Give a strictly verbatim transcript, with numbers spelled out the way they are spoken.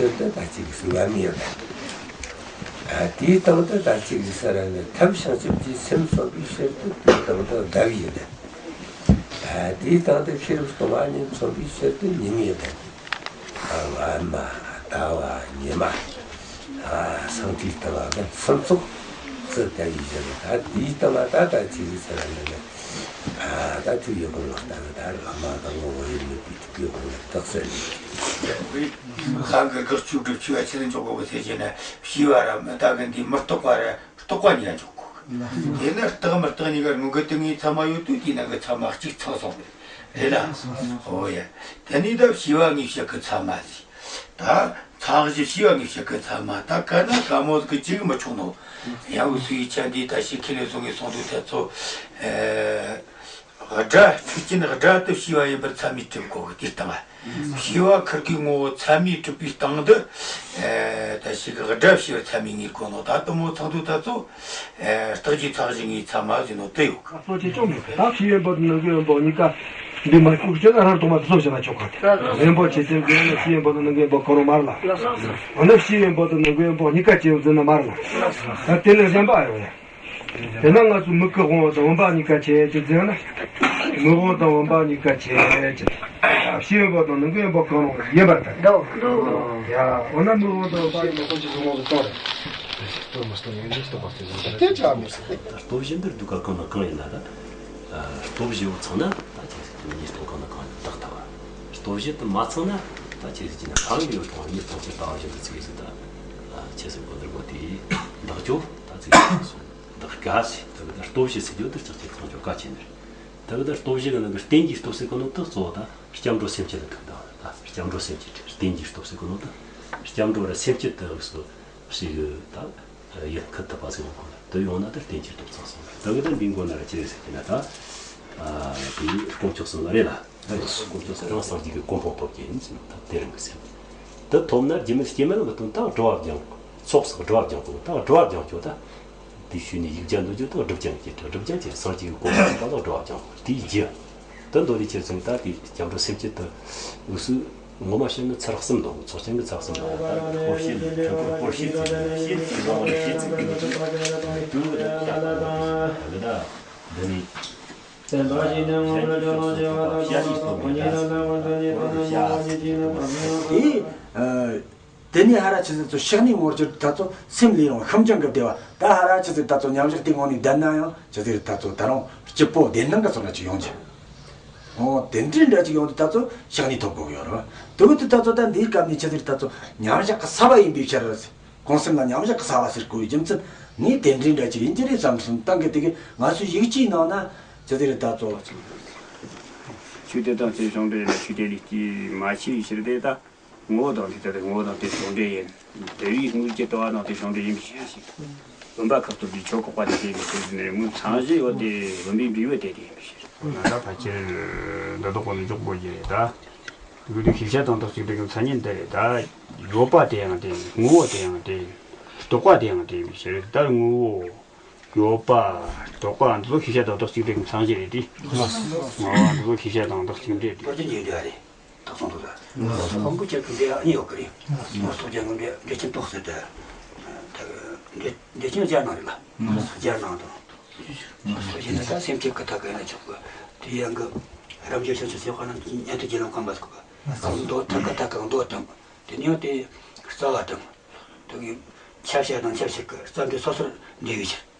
ཕྱིར་དུ་ད་ཅིག་གསོལ་བ་མི་ཡོད། ཨ། དེའི་སྟེང་དུ་ད་ཅིག་ཟེར་ནས་ཐབས་བྱང་ཆུབ་ཀྱི་སེམས་མཚོན་པའི་ཕྱིར་དུ་དེའི་སྟེང་དུ་བརྡབ་ཡོད། ཨ། དེའི་སྟེང་དུ་ཤེས་རབ་སྟོང་པ་ཉིད་མཚོན་པའི་ཕྱིར་དུ་ཉིམ་ཡོད། ཨ། སྔ་མ་ཟླ་བ་ཉི་མ། ཨ། སང་དེའི་སྟེང་ལ་སུམ་ཚོགས་སུ་བརྡབ་ཡོད། ད་དེའི་སྟེང་ལ་ད་ད་ཅིག་ཟེར་ནས། ཨ། ད་དུས་ཡོད་པ་ལ་ལྟ་གི། ད་བླ་མ་དང་ངོ་བོ་ཡིན་མིན་པའི་ཐུགས་ཀྱི་དབང་ལ་རྟགས་གསལ་ནས། གང་གི་དགག་བཅུག་སྒྲུབ་བཅུག་པ་ཆེ་ན་འཇོག་དགོས་པ་ཟེར་གྱི་ན། བྱིས་པ་ར་མི་ད་གི་འདི་མི་རྟོགས་པ་ར་རྟོགས་པ་གཉིས་ལ་འཇོག་དགོས། དེ་ནི་རྟགས་མི་རྟགས་གཉིས་ཀ་དངོས་ཀྱི་སྟེང་ངའི་ཚད་མ་ཡོད་དུས། དེའི་ནང་གི་ཚད་མ་གཅིག་ཚང་སོང་བས་རེད་ལ། ཨོ་ཡ། དེ་ནས་ད་བྱིས་པ་ངས་བཤད་གི་ཚད་མ་ཟིག་ད་ཚད་གཞི་བྱིས་པ་ངས་བཤད་གི་ཚད་མ་ད་ག་ན་ག་མོ་ཟིག་གི་ཅིག་མི་ཆོག་ནོ། ཡང་འུ་ཚོའི་ཆ་འདི་ད་ཞིག་ཁས་ལེན་སོང་ངས་སོང་དུས་ད་ཚོ། ཨེ། སྒྲ་ཆོས་ཅན་སྒྲ་དེ་བྱིས་པ་ཡིན་པར་ཚད་མས་གྲུབ་དགོས་ཀྱི་དེ་སྟེང་། བྱིས་པ་ཁིར་གི་ངོ་བོ་ཚད་མས་གྲུབ་པའི་སྟེང་དུ། ཨེ། ད་ཞིག་སྒྲ་བྱིས་པར་ཚད་མས་ངེས་དགོས་ནོ། ད་དུ་མོ་ཚང་དུ་ད་ཚོ། ཨེ། རྟགས་ཀྱི་ཚད་གཞི་ངེས་ཚད་མ་ཟེར་ནོ་དེ་ཡོད། ག་ཚོད་ཅིག་ཅུང་མེད་པས། ད་ཕྱི་ཡོན་པོ་དང་ནང་གི་ཡོན་པོ་གཉིས་ཀ་འདི་མ་བཅུག་ཅེ་ན་རང་རྟོགས་མ་དུ་སོ་ཞེ་ན་ཆོག་ག་དེ། ཡོན་པོ་ཆེ་ཆེར་གི་ཡང་ན་ཕྱི་ཡོན་པོ་དང་ནང་གི་ཡོན་པོ་གང་རུང་མར་ལ། འོ་ན་ཕྱི་ཡོན་པོ་དང་ནང་གི་ཡོན་པོ་གཉིས་ཀ་ཆེ་ཟེར་ན་མར་ལ། ད་དེ་ལས་གཞན་པ་ཡོད་ཡ། དེ་ན་ང་ཚོ་མིག་གི་དབང་པོ་དང་བུམ་པ་གཉིས་ཀ་ཆེ་ཅེས་ཟེར་ན། མིག་དབང་དང་བུམ་པ་གཉིས་ཀ་ཆེ་ཅེས། ཕྱི་ཡོན་པོ་དང་ནང་གི་ཡོན་པོ་གང་རུང་ཡིན་པར་ཐལ། ཡ། འོ་ན་མིག་དབང་དང་བུམ་པ་གཉིས་ཀ་ཆེ་ཟེར་ན་གཙོ་རེད། སྟོབས་མི་སྟོབས་ཡོན་ཏན་སྟོབས་པ་སྟེ་བཟང་དེ་ཆ་མི་སྲིད། སྟོབས་བཞི་འདིར་སྡུག་ག་གང་དང་གང་ཡིན་ན་ད། སྟོབས་བཞི་བོ་ཚང་ན་ད་ཁྱེད་ཀྱི་ཉེས་སྟོང་གང་དང་གང་ཡིན་བརྟག་ཐུབ་པ། སྟོབས་བཞི་དེ་མ་ཚང་ན་ད་ཁྱེད་ཀྱི་ན་ཕ་རོལ་ཡོད་དང་ཉེས་སྟོང་ཆེ་ལྟ་བ་བཞིན་དུ་ཚིག་ཡིན་ཟེར་ད། ཁྱེད་སེམས་གོ་བདེ་མོ་དེ་བདག་ཅོ་ད་ཚིག་ཡིན་སོང་། བདག་དགའ་ཞེས་ད་གི་ད་སྟོབས་བཞི་ཟེར་རྒྱུ་དེ་ལྕགས་ཀྱི་ཚང་ཆོག་ག་ཆེ་ནི་རེད། ད་གི་ད་སྟོབས་བཞི་གི་ནང་གི་རྟེན་གྱི་སྟོབས་ཟེར་གོ་ནོ་དེ་གཙོ་བོ་ད་སྐྱབས་འགྲོ་སེམས་བསྐྱེད་ལ་ཐུག་ད། ད་སྐྱབས་འགྲོ་སེམས་བསྐྱེད་རེད། རྟེན་གྱི་སྟོབས་ཟེར་གོ་ནོ་ད་སྐྱབས་འགྲོ་ར་སེམས་བསྐྱེད་དུ་གསོ་ཞིག་ད། ཡིད་ཁུ་ཐུབ་པ་ཟིག་ཡོང་དགོས་ལ། དེ་ཡོང་ན་ད་རྟེན་ཅིག་ཐོབ་ཚང་སོང་། ད་གི་ད་འདི་མགོ་ན་ར་ཅི་རེད་ཟེར་གྱི་ན་ད། ཨ་དེ་དཀོན་མཆོག་གསུམ་ལ་རེད་ལ། ད་དཀོན་མཆོག་གསུམ་རང་སངས་རྒྱས་ཀྱི་གོ་འཕང་ཐོབ་ཀྱི་ཡིན་ཟེར་ན་ད་དེ་རང་གི་སེམས། དེ་ཐོབ་ན་རྒྱུ་མེད་སྐྱེ་མེད་ལ་མི་ལྟུང་། ད་སྒྲུབ་པ་སྦྱང་། ཚོགས་བསགས་སྒྲུབ་པ་སྦྱང་དགོས། ད་སྒྲུབ་པ་སྦྱང་ཆོག་ད། དེ་ཞུས་ནས་ཡིག་བརྒྱ་འདོན་རྒྱུ་ད་སྒྲུབ་སྦྱང་གི་ད། སྒྲུབ་སྦྱང་གི་སངས་རྒྱས་ཀྱི་གོ་འཕང་ཐོབ་པ་ལ་སྒྲུབ་པ་སྦྱང་དགོས། དེའི་རྒྱུ། དེ་མདོ་ལས་ཁྱེར་ཚུལ་ད་དེ་སྐྱབས་འགྲོ་སེམས་བསྐྱེད་དུ་འུ་སུ་ངོ་མ་བཤད་ན་ཚར་གསུམ་འདུག་ཚོགས་ཆེན་གྱི་ཚར་གསུམ་འདུག་ད་སྤོར་ཤེས་ནི་ཁྲིམས་སྐོར་སྤོར་ཤེས་ཚུལ་ནི་ཤེས་ཚུལ་ནི་ཤེས་ཚུལ་གྱི་ནི་དུ་ནི་ད་ད་ད་འདི་ནི། བསྟན་པ་ཞིག་ནི་ངོ་མ་ལ་སྤྱོད་ལོང་བྱེད་པ་དང་། ཁོ་ན་ལ་ངོ་མཚར་ཉིད་དུ་མི་ཉན་ཟེར། དེ། དེ་ནས་ཧ་ར་ཆི་ཟིག་ཚོ་ཕྱག་ནི་ངོར་གྱུར་ད་ཚོ་སེམས་ལས་རུང་ཤིན་སྦྱངས་ཀྱི་བདེ་བ། ད་ཧ་ར་ཆི་ཟིག་ད་ཚོ་མཉམ་བཞག་དེ་ངོ་ནས་བསྡད་ན་ཡང་ཆི་ཟིག་ད་ཚོ་ད་རུང་སྐྱིད་པོ་བདེ་སྣང་གི་ཚོར་སྣང་ཅིག་ཡོང་གི། འོ་དེ་འདྲའི་འདྲ་ཅིག་ཡོང་དུས་ད་ཚོ་ཕྱག་ནི་ཐོབ་དགོས་ཀྱི་ཡོད་རེད། དེ་བས་དུས་ད་ཚོ་ད་འདིའི་སྐབས་ནས་ཆི་ཟིག་ད་ཚོ་མཉམ་བཞག་གི་ས་བ་ཡིན་པའི་ཕྱིར། གོང་གསལ་ན་མཉམ་བཞག་གི་ས་བ་ཟེར་དགོས་པའི་རྒྱུ་མཚན་ནི་དེ་འདྲའི་འདྲ་ཅིག་ཡིན་གྱི་རེད་བསམ་སོང་། ད་གི་དེ་གི་ང་ཚོའི་ཡིག་ཆའི་ནང་ན་ཆི་ཟིག་ད་ཚོ། ཆོས་དད་དང་བརྩེ་བའི་ཕྱོགས་འདྲེན་ལ་ཆོས་དད་ལས་སྐྱེས་མ་ཆེ་བའི་ཕྱིར་ཏེ། ད་ངོ་བོ་དང་དེ་ལྟར་ངོ་བོ་དང་དེ་ཕྱོགས་འདྲེན་ཡིན། དེ་བས་དངོས་ཀྱི་ལྟ་བ་དང་དེ་ཕྱོགས་འདྲེན་ཡིན་པའི་ཕྱིར་ཞེས། བུམ་པ་ཁབ་ཏུ་བསྡུས་ཆོས་འགོག་པ་དེ་དེ་ཡིན་པའི་ཕྱིར་ནས་ངོ་མཚར་ཞེས་ཡོད་དེ། བུམ་པའི་འབྲས་བུ་དེ་དེ་ཡིན་པའི་ཕྱིར། ང་ད་ཕལ་ཆེར་འདི་དག་གོ་ནས་འཇོག་དགོས་ཀྱི་རེད་ད། དེ་ཤེས་བྱ་དང་རྟགས་གཅིག་སྒྲིལ་གྱི་མཚན་ཉིད་འདི་རེད་ད། ཡོད་པ་དེ་ཡང་དེ་ཡིན། ངོ་བོ་དེ་ཡང་དེ་ཡིན། རྟོག་པ་དེ་ཡང་དེ་ཡིན་པའི་ཕྱིར། ད་ངོ་བོ། ཡོད་པ། རྟོག་པ་འདི་ཚོ་ཤེས་བྱ་དང་རྟགས་གཅིག་སྒྲིལ་གྱི་མཚན་ཉིད་རེད་དེ། ངོ་བོ་འདི་ཚོ་ཤེས་བྱ་དང་རྟགས་གཅིག་སྒྲིལ་ཏེ། རྟགས་ཀྱི་འཇུག་འགྲོ་རེད། རྟགས་སོང་འདུག་ལ། སོང་གི་ཁྱེད་ཀྱི་འདི་གཉིས་ཡོད་ཀྱི་རེད། སོགས་ཀྱང་འདི་འདི་ཁྱིམ་ཏོག་ཟེར་ཏེ། ད་འདི་འདི་ཁྱིམ་རྒྱ་ནང་རེད་ལ། རྒྱ་ནང་དང་། སོགས་ཡིན་ན་ད་སེམས་ཁྱིམ་གི་ཐག་གི་ཡིན་ན་ཆོག་གི། དེ་ཡང་གི་རབ་འབྱོར་ཆེན་ཆེན་སེམས་དཔའ་རྣམས་ཀྱིས་ཉན་ཐོས་དགེ་སློང་ཁམས་པ་ཟེར་གི། མདོ་ཐག་གི་ཐག་གི་མདོ་དང་། དེ་ནས་དེ་རྩ་བ་དང་། དེ་གི་ཁྱབ་བྱ་དང་ཁྱབ་བྱེད་ཀྱི་རྩ་འགྲེལ་སོ་སོར་འགྲེལ་བའི་ཕྱིར།